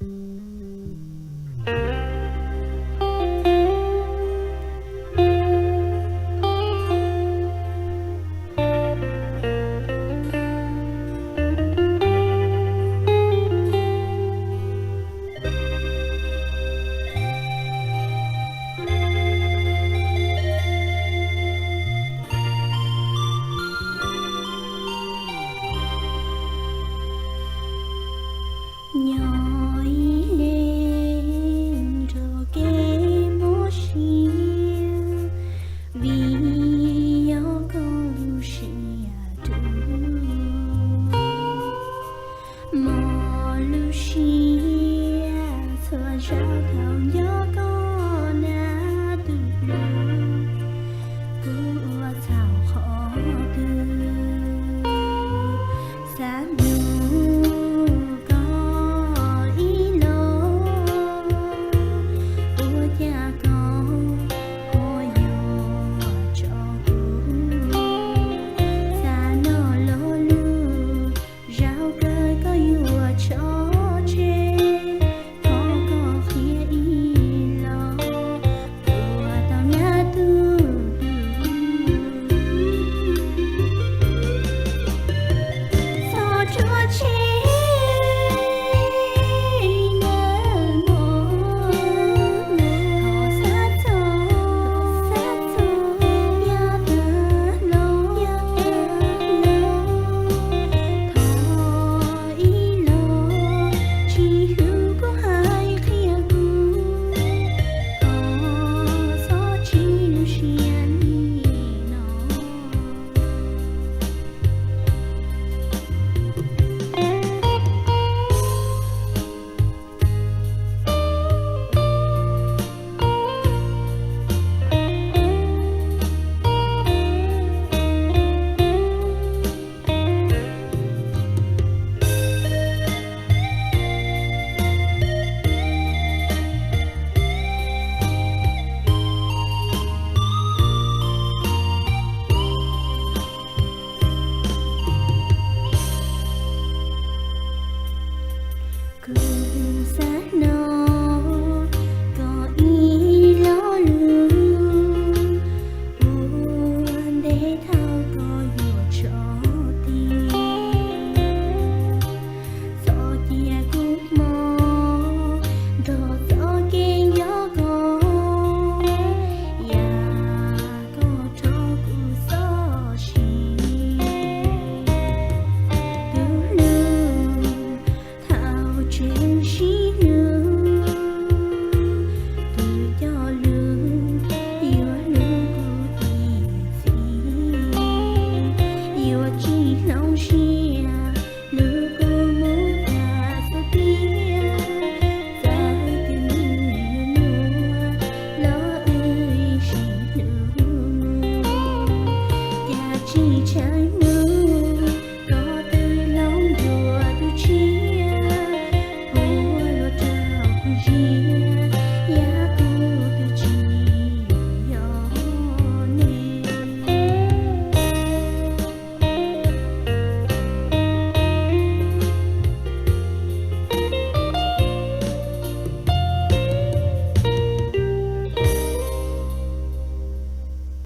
Nyob ib leeg nrog kev mob siab, vim yog koj lub siab dub. Mob lub siab txhua zaus thaum nco koj na tus hlub, kuv ua txhaum qhov twg xav nug koj ib los, ua cas koj ho yuav tso kuv, xav noj lo lus, zaum kawg koj yuav tso tseg, thov koj qhia ib los, ua tau nyab tug lub, txhob tso tseg nawb mog, thov xav txog, xav txog nyab tag los, thov ib los, tsis hlub kuj hais qhia kuv, thov txhob tsib lub siab li no. Kuv